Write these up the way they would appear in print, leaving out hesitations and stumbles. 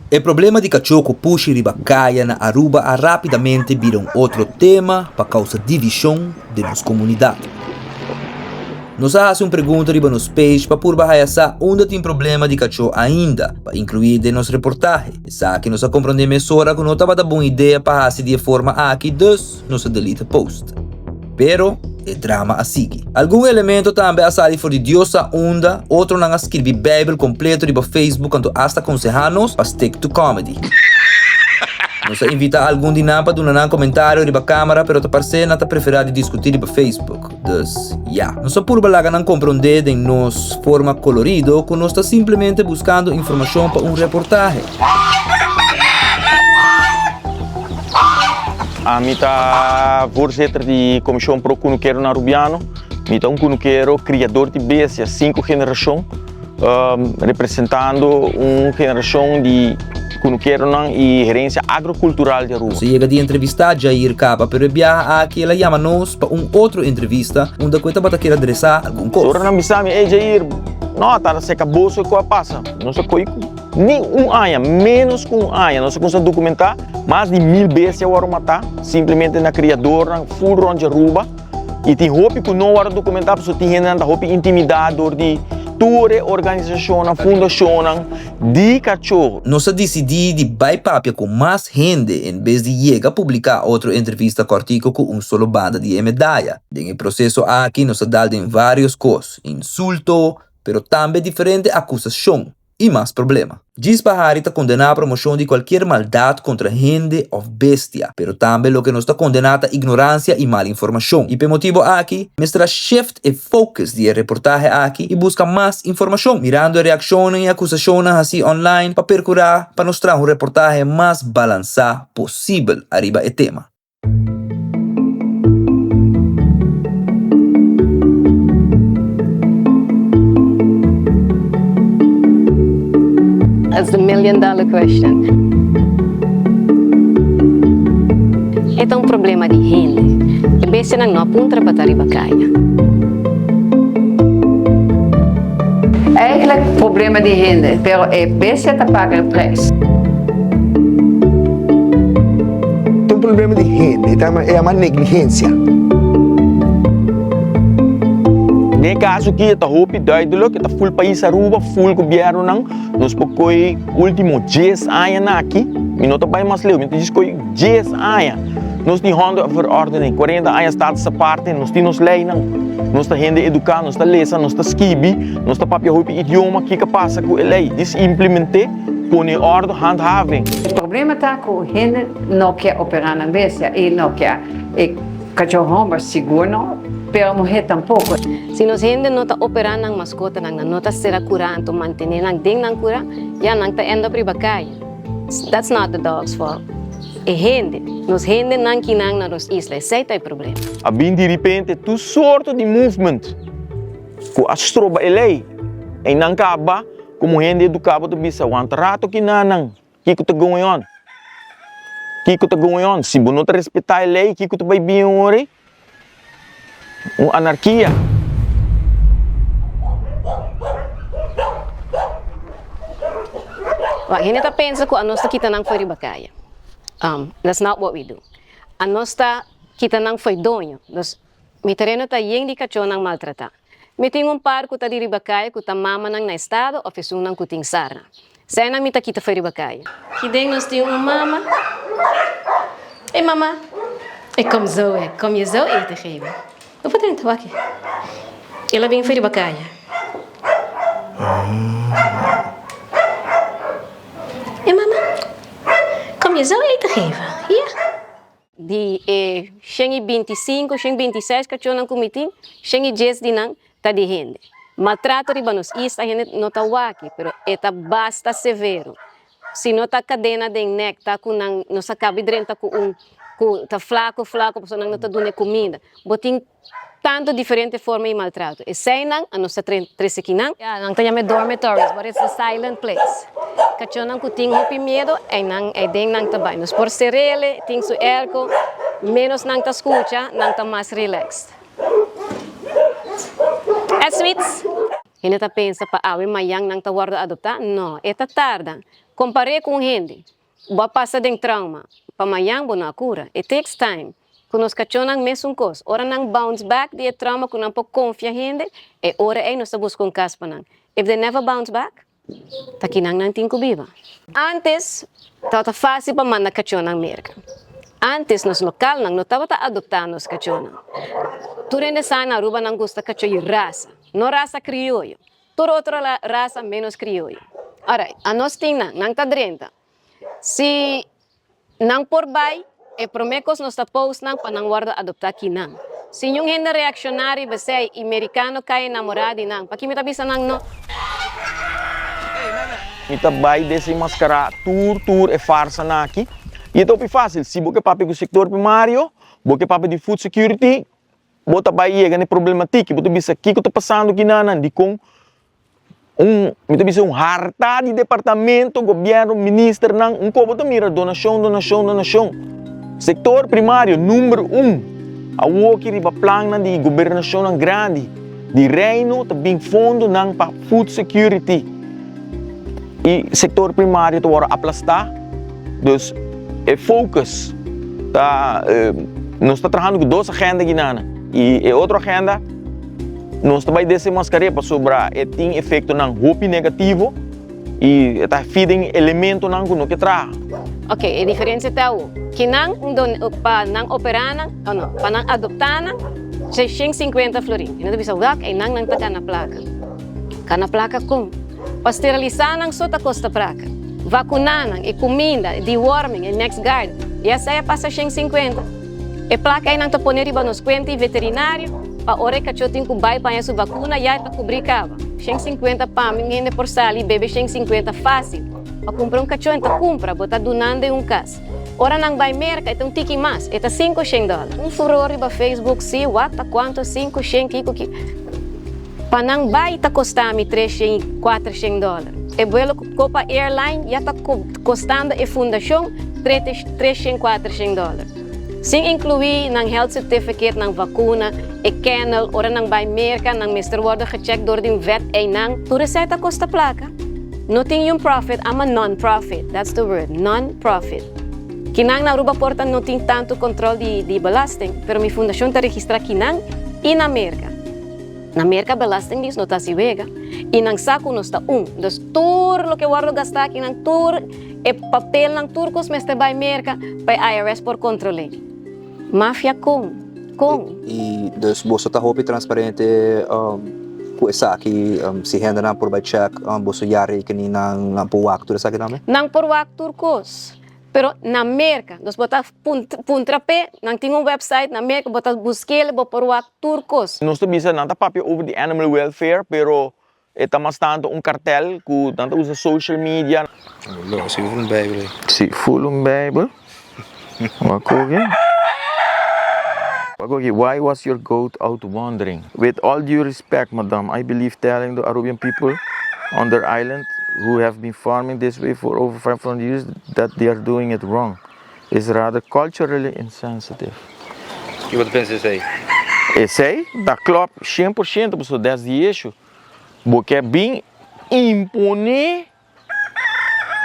E problema di kachó ku pushi riba kaya na Aruba a rápidamente bira un otro tema pa kousa divishon den nos komunidat. Nos a hasi un pregunta riba nos page pa purba haya sa unda tin problema di kachó ainda pa inkluí den nos reportahe. Esaki nos a komprondé mesora ku no tabata bon idea pa hasi di e forma aki, dus nos a delete e post. Pero e drama a sigui. Algun elemento tambe a sali for di Dios sa unda, otronan a skirbi Bijbel completo riba Facebook anto asta conseha nos pa stick to comedy. Nos a invita algun di nan pa duna nan comentario riba camera pero ta parce nan ta prefera di discuti riba Facebook. Dus ya. Nos a purba laga nan compronde den nos forma colorido cu nos ta simplemente buscando informacion pa un reportahe. Ami ta voorzitter di Comisión Pro Cunukeronan Arubiano. Mi ta un cunukero criador di bestia, cinco generacion, representando un generacion di cunukeronan y herencia agrocultural di Aruba. Nos a yega di entrevista Jair caba, pero e biaha aki el a yama nos pa un otro entrevista unda cu e tabata kier adresa algun cos. Ora nan bisa mi, Ey Jair, no, ta seca boso e cu a pasa. Nos a coy cu. Ni un aña, ménos ku un aña, nos a kuminsá dokumentá mas di mil bestia wòrdu matá simplemente na kriadornan ful rònt di Aruba. I tin hopi ku no wòrdu dokumentá pasobra tin hendenan ta hopi intimidá dor di tur e organisashonnan, fundashonnan di kachó. Nos a disidí di bai papia ku mas hende en bes di yega publiká otro entrevista kòrtiku ku un solo banda di e medaya. Den e proseso aki nos a dal den vários kos, insulto, pero tambe diferente akusashon. i mas problema. Djis pa hari ta kondená promoshon di kualkier maldat kontra hende òf bestia, pero tambe loke nos ta kondená ta ignoransia i mal informashon. I p'e motibu aki, mester a shift e focus di e reportahe aki i buska mas informashon, mirando e reakshonnan i akusashonnan hasí online pa perkurá pa nos traha un reportahe mas balansá posibel ariba e tema. That's the million dollar question. E ta un problema di hende. E bestianan no a puntra pa ta riba kaya. Eigenlijk problema di hende, pero e bestia ta paga e prijs. Ta un problema di hende, e ta yama negligencia. Den e caso aki e ta hopi duidelijk, e ta full pais Aruba, full gobiernonan, nos por coy ultimo dies aña na aki, mi no ta bay mas leu, mi ta djis coy dies aña, nos tin hondenverordening, cuarenta aña status aparte, nos tin nos leynan, nos ta hende educa, nos ta lesa, nos ta skibi, nos ta papia hopi idioma, kiko a pasa cu e ley? Djis implemente. Pone ordo handhaving. E problema ta cu hende no kier opera nan bestia y no kier e cachor homber sigur no, pero muher tampoco. Si nos hende no ta opera nan mascotanan, nan no ta cera cura anto mantene nan den nan cura, ya nan ta end up riba caya. That's not the dog's fault. E hende, nos hendenan kinan na nos isla, esey ta e problema. A bin diripente tur sorto di movement cu a stroba e ley. Eynan caba. Komo hende eduká bo ta bisa, Wanta rato ki nanan, kiko ta going on? Kiko ta going on? Si bo no ta respetá e lei, kiko ta bai bin ora ei? Un anarkia. Wak, hende ta pensa ku anos ta kita nan for riba kaya. Um, that's not what we do. Anos ta kita nan for doño. Dus, mi tereno ta yen di kachónan maltratá. Mi tin un par ku ta di riba kaya ku ta mamanan na estado òf esunnan ku tin sarna. Seinan mi ta kita fo'i riba kaya. Ki den nos tin un mama. Ey mama, ik kom zo hè, kom je zo eten geven. Bo por drenta wak El a bin fo'i riba kaya. Ey mama, kom je zo eten geven, ja. Di e 125, 126 kachónan ku mi tin, 110 di nan ta di hende. Maltrato riba nos isla hende no ta wak, pero e ta basta severo. Si no ta kadena den nek ta ku nan nos a kabi drenta ku un ku ta flako flako pasobra nan no ta duna e kuminda. Bo tin Tanto diferente forma di maltrato. Eseinan a nos ta trece kinan. Ya, nan ta yama e dormitories, but it's the silent place. Cachonnan cu tin hopi miedo, einan, eiden nan ta bay. Nos por cerele, tin su airco, menos nan ta scucha, nan ta mas relaxed. E sweets. Hende ta pensa pa awe mayan nan ta wordo adopta? No, e ta tarda. Kompar'é ku un hende. Bo a pasa den trauma, pa mañan bo no a kura. It takes time. Ku nos kachónan mesun kos. Ora nan bounce back di e trauma ku nan por konfia hende, e ora ei nos ta buska un kas pa nan. If they never bounce back, ta kinan nan tin ku biba. Antes tabata fásil pa manda kachónan Merka. Antes nos lokalnan no tabata adoptá nos kachónan. Tur hende sa na Aruba nan gusta kachó di rasa, no rasa krioyo. Tur otro rasa menos krioyo. Alright, anos tin nan, nan ta drenta. Si nan por bai, e prome kos nos ta post nan pa nan wordo adopta kinan. Si ñun hende reakshoná riba esei i merikano kai enamorá di nan, paki mi ta bisa nan no? Mi ta bai desenmaskará tur tur e farsanan aki. I e ta hopi fásil, si bo ke papia ku sektor primario, bo ke papia di food security, Bo ta bai yega na e problematiki, bo ta bisa kiko ta pasando kinanan, dikon un, mi ta bisa un harta di departamento, gobierno, ministernan, un ko bo ta mira donashon, donashon, donashon. Sektor primario number un, awoki riba plannan di gobernashonnan grandi di reino ta bin fondonan pa food security i sektor primario ta wòrdu aplastá. Dus e focus ta nos ta trahando ku dos agenda Guinana i e otro agenda nos ta bai desenmascar'é pasobra e tin efectonan hopi negativo i e ta feeding elementonan ku no ke traha. Ok, e diferencia ta awo ki nan un don pa nan opera nan o no pa nan adopta nan 650 florin i nan ta bisa wak einan nan ta gana placa. Gana placa kon? Pa steralisá nan so ta kosta praka. Vakuná nan, e kuminda, e deworming, e NexGard, i esei a pasa 150. E plaka ei nan ta pone riba nos kuenta i veterinario pa ora e kachó tin ku bai paña su vakuna ya e ta kubrí kaba. 150 pa mi un hende por sali i bebe 150 fásil. Pa kumpra un kachó en ta kumpra, bo ta dunando e un kas. Ora nan bai Merka e ta un tiki mas, e ta 500 dòler. Un furor riba Facebook si, wak ta kuantu 500 kiko ki. Pa nan bai ta kosta mi treshen i kuatershen dòler. E buelo ku Copa Airline ya ta kostando e fundashon treshen kuatershen dòler. Sin inkluí nan health certificate, nan vakuna, e kennel, ora nan bai Merka nan mester wòrdu gechèk dor di un vet einan. Tur esei ta kosta plaka. No tin yun profit, I'm a non-profit, that's the word, non-profit. Kinan na Aruba por ta no tin tantu kontrol di belasting, pero mi fundashon ta registrá kinan i na Merka. Na Merka belastingdienst no ta hasi wega i nan sa ku nos ta un. Dus tur loke wòrdu gastá aki nan, tur e papelnan, tur kos mester bai Merka pa e IRS por kontrol'é. Mafia kon? Kon? I dus boso ta hopi transparente ku esaki, si hendenan por bai chèk boso jaarrekeningnan, nan por wak tur esaki tambe? Nan por wak tur kos. Pero na Merka, dus bo ta puntra p'e, nan tin un website na Merka, bo ta busk'el, bo por wak tur kos. Nos ta bisa nan ta papia over di animal welfare, pero e ta mas tanto un kartel ku nan ta usa social media. Lo, si full un bijbel ei. Si full un bijbel. Wak oki. Wak oki, why was your goat out wandering? With all due respect, madam, I believe telling the Arubian people on their island who have been farming this way for over 500 years that they are doing it wrong is rather culturally insensitive. Ki bo ta pensa esei? Esei ta klòp 100% pasobra desde yeshu bo ke bin imponé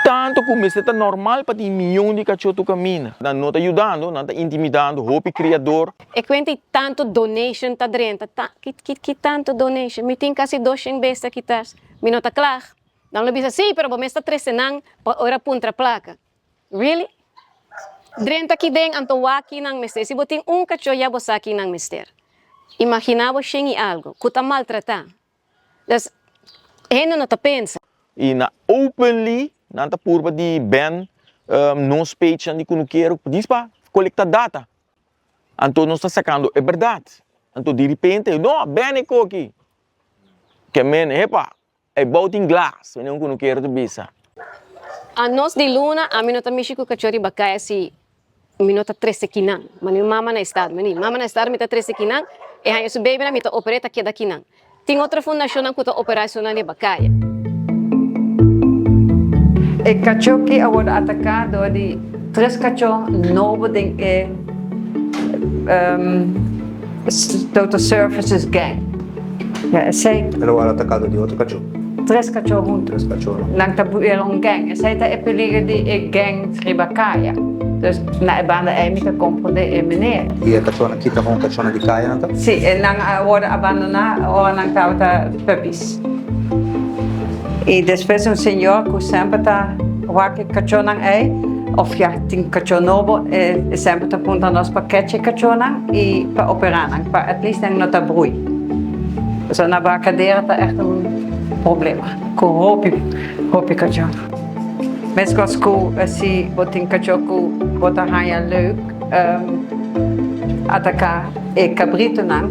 Tanto cu mester ta normal pa tin miyon di cacho tu camina. Nan no ta yudando, nan ta intimidando hopi criador. E cuenta y tanto donation ta drenta, ta, ki, ki, ki tanto donation? Mi tin casi 200 bestia aki tas, mi no ta klag. Nan lo bisa, sí, pero bo mes ta trece nan pa ora puntra placa. Really? Drenta aki den, anto wak ki nan mester. Si bo tin un cacho ya bo sa ki nan mester. Imagina bo shen y algo, cu ta maltrata. Dus hende no ta pensa. I na openly nan ta purba di ban nos page nan di kunukero dis pa kolekta data. Anto nos ta sakando e bèrdat. Anto diripente no ban e koki. Ke men hepa e bou tin glas mene un kunukero ta bisa. Anos di luna ami no ta mishi ku kachó riba kaya si Mi no ta trese kinan. Ma mi mama na estado. Mi mama na estado mi ta trese kinan. E haña su babynan mi ta oper'é ta keda kinan. Tin otro fundashonnan ku ta operá esunnan riba kaya. E kachó ki a wòrdu ataká dor di tres kachó nobo den e Total Services gang. Ya esei. El a wòrdu ataká dor di otro kachó. Tres kachó huntu. Nan ta bira un gang. Esei ta e peliger di e gang riba kaya. Dus na e banda ei mi ta komprondé e meneer. I e kachónan kita kon kachónan di kaya nan ta? Sí, e nan a wòrdu abandoná ora nan tabata puppies. I despues un señor ku semper ta wak e kachónan ei, òf ya tin kachó nobo, e semper ta puntra nos pa kecha e kachónan i pa operá nan, pa at least nan no ta brui. Pasobra na Barcadera ta ègt un problema ku hopi, hopi kachó. Meskos ku si bo tin kachó ku bo ta haña leuk ataká e kabritonan,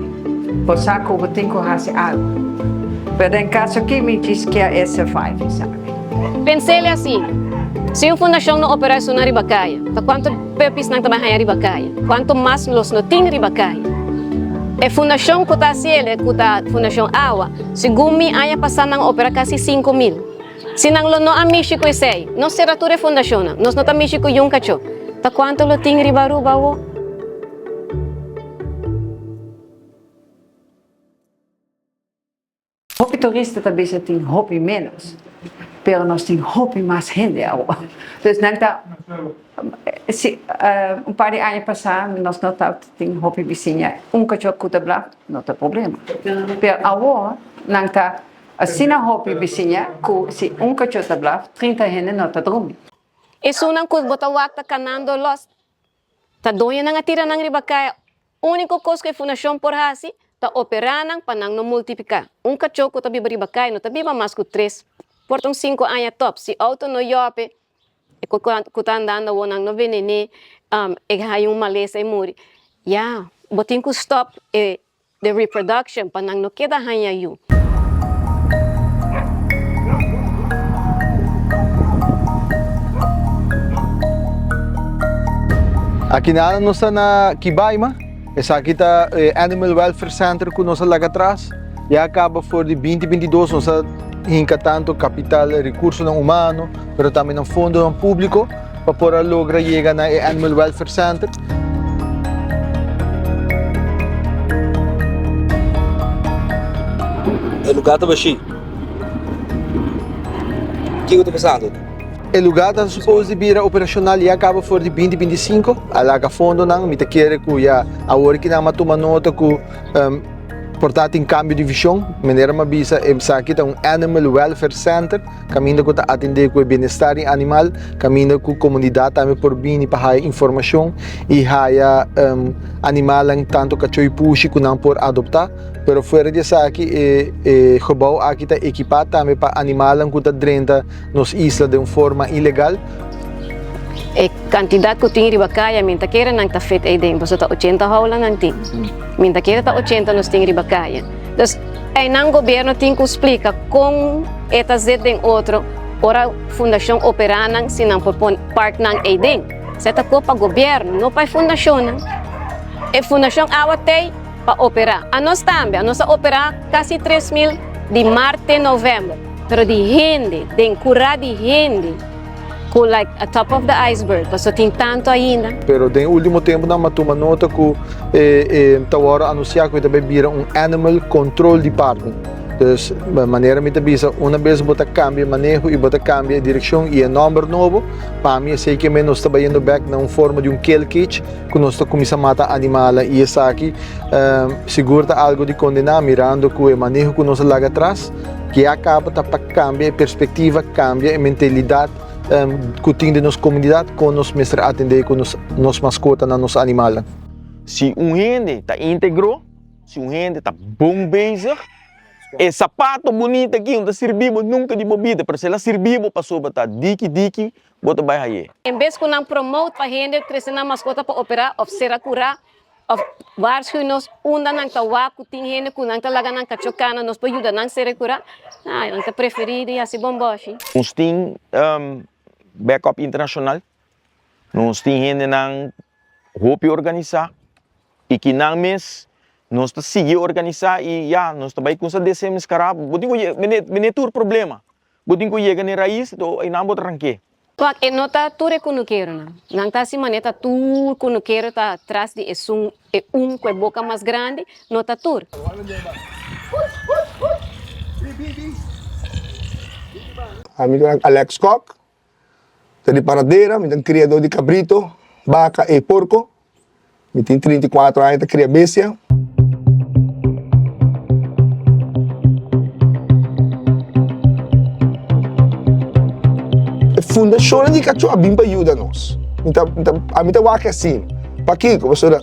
bo sa ku bo tin ku hasi algu. Pero den kaso aki mi djis kier e survive, sabi. Pens'el asina, Si un fundashon no operá esunnan riba kaya, ta kuantu puppiesnan ta bai haña riba kaya? Kuantu mas los no tin riba kaya? E fundashon ku ta hasiel, ku ta Fundashon Awa, segun mi aña pasá nan a operá kasi 5000. Si nan lo no a mishi ku esei, nos sera tur e fundashonnan. Nos no ta mishi ku yun kachó. Ta kuantu lo tin riba Aruba awo? Hopi turista ta bisa tin hopi ménos, pero nos tin hopi mas hende awo. Dus nan ta, si un par di aña pasá nos no tabata tin hopi bisiña, un kachó ku ta blaf no ta problema. Pero awo nan ta Asina hopi bisiña ku si un kachó ta blaf, 30 hende no ta drumi. Esunnan ku bo ta wak ta kanando los, ta doñonan a tira nan riba kaya. Úniko kos ku e fundashon por hasi ta operá nan pa nan no multipliká. Un kachó ku ta biba riba kaya no ta biba mas ku tres, por ta un sinku aña tòp. Si outo no yòp e, e ku ku ta andando awor nan no venen'é, e haña un malesa e muri. Ya, bo tin ku stòp e The reproduction pa nan no keda haña yu. Aki nada nos ta na Kibaima, esaki ta e Animal Welfare Center ku nos a laga atras. Ya kaba for di binti binti dos nos a hinka tantu kapital, rekursonan humano, pero tambe nan fondonan públiko pa por a logra yega na e Animal Welfare Center. E lugar ta bashí. Kiko ta pasando? E lugar ta supos di bira operashonal ya kaba for di 2025. A laga fondonan, mi ta kere ku ya awor ki nan a tuma nota ku por ta tin kambio di vishon. Manera mi a bisa esaki ta un Animal Welfare Center. Kaminda ku ta atendé ku e bienestar di animal, kaminda ku komunidat tambe por bini pa haya informashon i haya animalnan tantu kachó i pushi ku nan por adoptá. Pero fuera di esaki e e gebou aki ta ekipá tambe pa animalnan ku ta drenta nos isla den un forma ilegal. E kantidat ku tin riba kaya mi ta kere nan ta fit eiden pasobra ta ochenta houla nan tin. Mi ta kere ta ochenta nos tin riba kaya. Dus einan gobierno tin ku splika kon e ta zit den otro ora fundashon operá nan si nan por pone park nan eiden. Esei ta ko pa gobierno, no pa e fundashonnan. E fundashon awa t'ei pa operá. Anos tambe, anos a operá kasi 3000 di mart te novèmber, pero di hende, den kurá di hende. Ku like a top of the iceberg, paso tin tantu ainda. Pero den ultimo temponan mi a tuma nota ku e ta wòrdu anunsiá ku e ta bai bira un Animal Control Department. Dus manera mi ta bisa, una bes bo ta kambia e maneho i bo ta kambia e direkshon i e nòmber nobo, pa mi esei ke men nos ta bayendo bèk na un forma di un kill cage ku nos ta kuminsá mata animalnan i esaki sigur ta algu di kondená mirando ku e maneho ku nos a laga atras. Ke a kaba ta pa kambia e perspektiva, kambia e mentalidat ku tin den nos komunidat kon nos mester atendé ku nos nos maskotanan, nos animalnan. Si un hende ta íntegro, si un hende ta bon bezig, e sapato bunita aki no ta sirbi bo nunka di bo bida, pero si el a sirbi bo pasobra ta diki diki bo ta bai haye. En bes ku nan promote pa hende trese nan maskota pa operá òf sera kurá, Of waarschuw nos unda nan ta wak ku tin hende ku nan ta laga nan kachó kana nos por yuda nan ser rekurá. Ai, nan ta preferí di hasi bòmbòshi. Nos tin backup internashonal, nos tin hendenan hopi organisá i ki nan mes nos ta sigui organisá i ya nos ta bai kumsa desenmaskará. Bo tin ku mene tur problema, bo tin ku yega na e rais, anto einan bo ta rank'é. Wak, e no ta tur e kunukeronan. Nan ta hasi manera ta tur kunukero ta tras di esun, e un ku e boka mas grandi, no ta tur. Ami ta Alex Kok, ta di Paradera, mi ta un kriadó di kabrito, baka i porko. Mi tin 34 aña ta kria bestia. E fundashonnan di kachó a bin pa yuda nos. Mi ta, mi ta, ami ta wak asina. Pakiko? Pasobra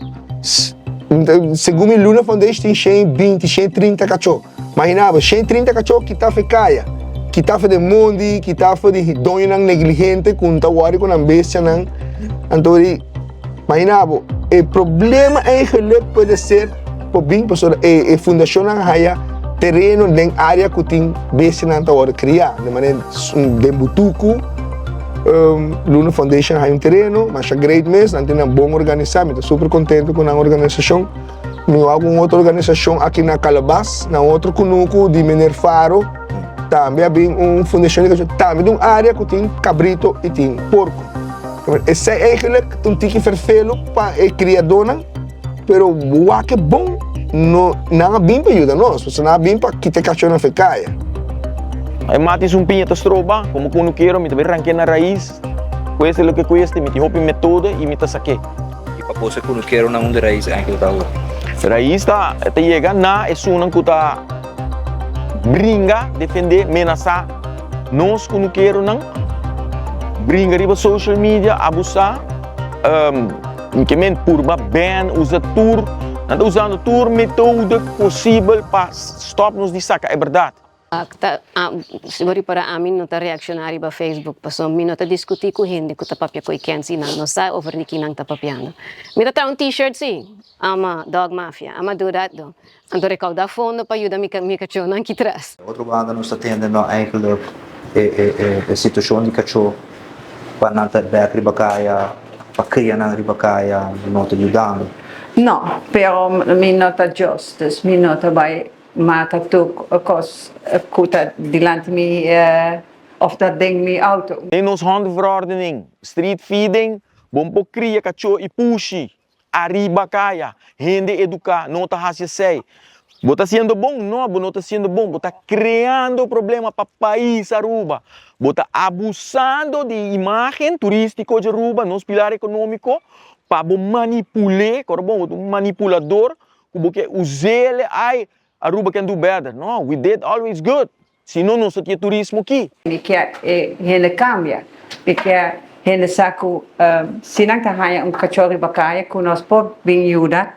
segun mi Luna Foundation tin 120, 130 kachó. Imagina bo, 130 kachó kita for e kaya, kita for den mondi, kita for di doñonan negligente ku no ta wòri ku nan bestianan. Anto di, imagina bo, e problema eigenlijk puede ser por bin pasobra e e fundashonnan haya tereno den área ku tin bestianan ta wòrdu kriá, di manera den butuku Luna Foundation haya un tereno, masha great mes, nan tin nan bon organisá, mi ta super kontento ku nan organisashon. Mi wak un otro organisashon aki na Calabas, na otro kunuku di Meneer Faro, tambe a bin un fundashon di kachó, tambe di un área ku tin kabrito i tin porko. Esei eigenlijk ta un tiki ferfelu pa e kriadónan, pero wak e bon, no, nan a bin pa yuda nos, pasobra nan a bin pa kita e kachónan for e kaya. E mati sumpiña ta stroba, komo kunukero mi ta bin ranke na rais, kueste loke kueste, mi tin hopi metodo i mi ta sak'é. I pa boso e kunukeronan unda rais eigenlijk ta awor? Rais ta ta yega na esunnan ku ta bringa, defendé, menasá nos kunukeronan, bringa riba social media, abusá, ke men purba ban, usa tur, nan ta usando tur metode posibel pa stòp nos di saka e bèrdat. Si bo ripara ami no ta reakshoná riba Facebook pasobra mi no ta diskutí ku hende ku ta papia ku e kens i nan no sa over di ki nan ta papiando. Mi ta traha un t-shirt sí, I'm a dog mafia, I'm a do that do. Anto rekoudá fondo pa yuda mi mi kachónan aki tras. Otro banda nos ta tende no eigenlijk e e situashon di kachó pa nan ta bek riba kaya, pa kria nan riba kaya no ta yudando. No, pero mi no ta just, dus mi no ta bai Mata tur kos ku ta dilanti mi òf ta den mi outo. Den nos hondenverordening, street feeding, bo por kria kachó i pushi ariba kaya. Hende eduká no ta hasi esei. Bo ta hasiendo bon? No, bo no ta hasiendo bon. Bo ta kreando problema pa pais Aruba. Bo ta abusando di imagen turístiko di Aruba, nos pilar ekonómiko, pa bo manipul'é. Kòrda bon, bo ta un manipulador. Ku bo ke usele ai Aruba can do better no we did always good si no nos ta tin e turismo ki. Mi kier e hende kambia, mi kier hende sa ku si nan ta haña un kachó riba kaya ku nos por bin yuda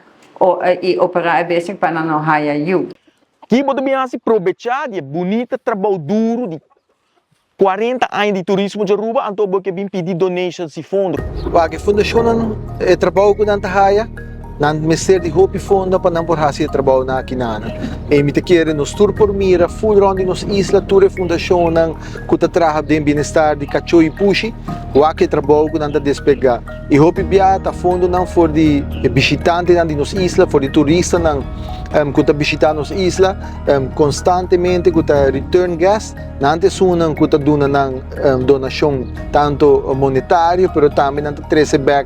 i operá e bestia pa nan no haña yu. Ki bo ta bin hasi probechá di e bunita trabou duru di 40 aña di turismo di Aruba anto bo ke bin pidi donations y fondo. Wak e fundashonnan e trabou ku nan ta haya, nan mester di hopi fondo pa nan por hasi e trabounan aki nan. E mi ta kere nos tur por mira ful rond di nos isla tur e fundashonnan ku ta traha den bienestar di kachó i pushi, wak e trabou ku nan ta desplegá. I hopi bia ta fondonan for di e bishitantenan di nos isla, for di turistanan ku ta bishitá nos isla konstantemente ku ta return guest. Nan ta esunnan ku ta duna nan donashon tantu monetario pero tambe nan ta trese bèk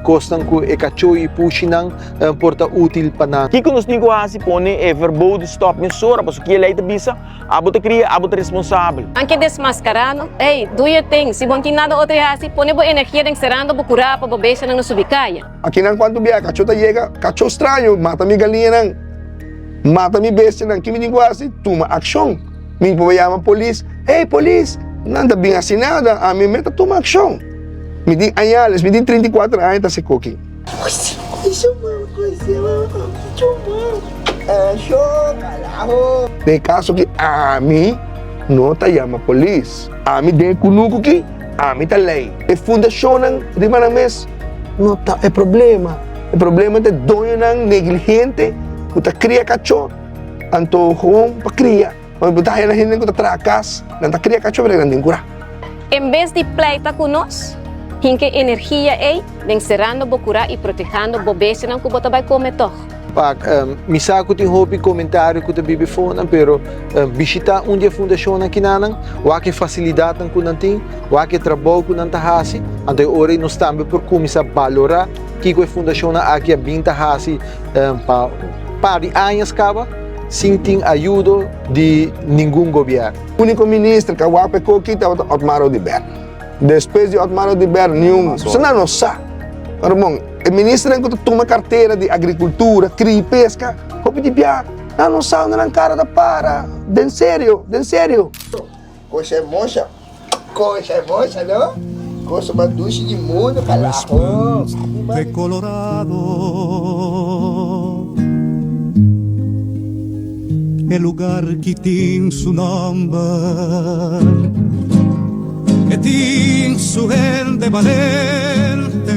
kosnan ku e kachó i pushinan por ta útil pa nan. Kiko nos tin ku hasi? Pone e verboden stop mesora, pasobra ki e lei ta bisa, Abo ta kria, abo ta responsabel. Nan ke desmaskará no. Ey, do your thing. Si bo no tin nada otro di hasi, pone bo energia den serando bo kurá pa bo bestianan no subi kaya. Akinan kuantu bia kachó ta yega, kachó straño mata mi galiñanan, mata mi bestianan, ki mi tin ku hasi? Tuma akshon. Mi por yama polis, hey polis, nan ta bin hasi nada, ami me ta tuma akshon. Mi tin añales, mi tin 34 aña ta hasi koki. Den e kaso ki ami no ta yama polis, ami den e kunuku ki ami ta lei. E fundashonnan riba nan mes no ta e problema, e problema ta e doñonan negligente ku ta kria kachó. Anto gewoon pa kria. Bo ta haya hende ku ta traha kas, nan ta kria kachó pero nan tin kura. En bes di pleita ku nos, hinka e energia ei den serando bo kurá i protehando bo bestianan ku bo ta bai kome tòg. Pak, mi sa ku tin hopi komentario ku ta bibi fonan, pero bishitá un di e fundashonnan kinanan, wak e fasilidatnan ku nan tin, wak e trabou ku nan ta hasi, anto e ora ei nos tambe por kuminsá balorá kiko e fundashonnan aki a bin ta hasi pa. Par di añas kaba. sin tin ayudo di ningun gobièrnu. Úniko minister ku a wak pa e koki tabata Otmar Oduber. Despues di Otmar Oduber niun. Esnan no sa. Pero bon, e ministernan ku ta tuma kartera di agrikultura, kria i peska, hopi di bia nan no sa unda nan kara ta para. Den serio, den serio. Cosa hermosa, cosa hermosa no? Cosa mas dushi di mundo carajo. De Colorado E lugar ki tin su nomber E tin su hende balente.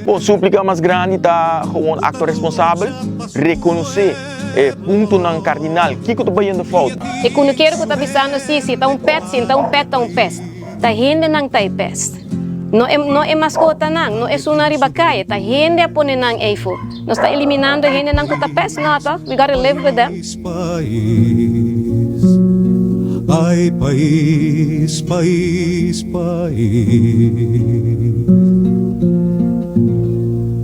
Bo súplika mas grandi ta gewoon akto responsabel, rekonosé e puntonan kardinal, kiko ta bayendo fout. E kunukero ku ta bisando si, si ta un pet, si ta un pet ta un pest. Ta hendenan ta e pest. No e no e maskotanan, no esunnan riba kaya, ta hende a pone nan eifo. Nos ta eliminando e hendenan ku ta pest? No toh? We gotta live with them. Pais, ay pais, pais, pais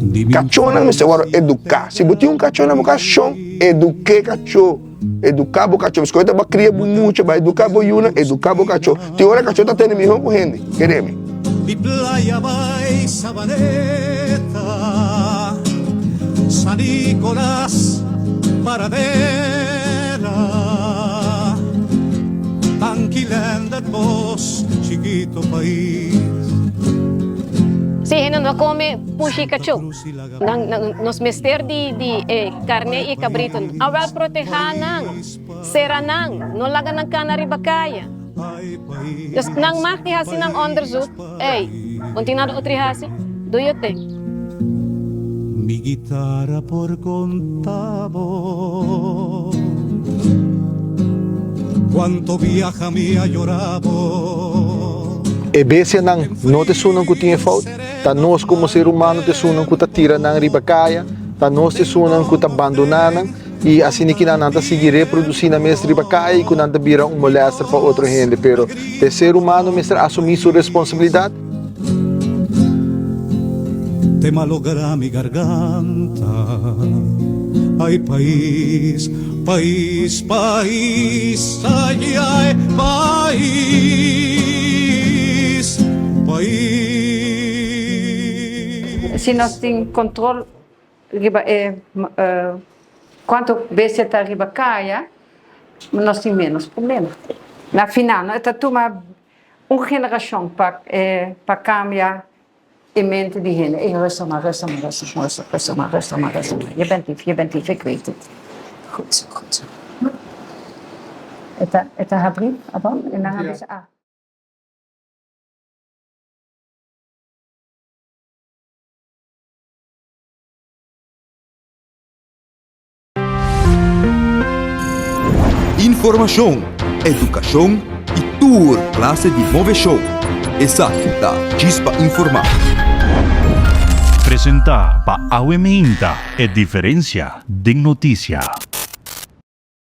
di mi Kachónan mester wòrdu eduká. Si bo tin un kachó na bo kas, shon, eduk'é kachó. Eduká bo kachó. Pasobra ta bo a kria bo mucha, bo a eduká bo yunan, eduká bo kachó. Tin ora kachó ta tene mihó ku hende, kere mi. Di playa bai Sabaneta, San Nicolas, Paradera, Tanquilenda bos, chiquito pais. Sí, hende no ta come pushi kachó. Nan, nan, nos mester di, di e karné i e kabrito. Awel protehá nan, sera nan, no laga nan kana riba kaya. Dus nan mag di hasi nan onderzoek. Ey, bo no tin nada otro di hasi? Do your thing. Mi guitarra por conta bo Cuanto biaha mi a llora bo. E bestianan no ta esunnan ku tin e fout. Ta nos komo ser humano ta esunnan ku ta tira nan riba kaya, ta nos ta esunnan ku ta bandoná nan i asina ki nan ta sigui reprodusí nan mes riba kaya i ku nan ta bira un molèster pa otro hende. Pero e ser humano mester asumí su responsabilidat. Te malogra mi garganta, ay pais, pais, pais, ay ay pais. Si nos tin control riba e cuanto bestia ta riba caya, nos tin menos problema. Na final no e ta tuma un generacion pa pa cambia e mente di hende. Ey rustig maar, rustig maar, rustig maar, rustig maar, rustig maar, rustig maar. Je bent lief, je bent lief, ik weet het. Goed zo, goed zo. E ta e ta habri abou? E nan a bisa ah. Informashon, edukashon i tur klase di moveshon. Esaki ta Djis pa Informá. Presentá pa Awe Meinta, e diferensia den notisia.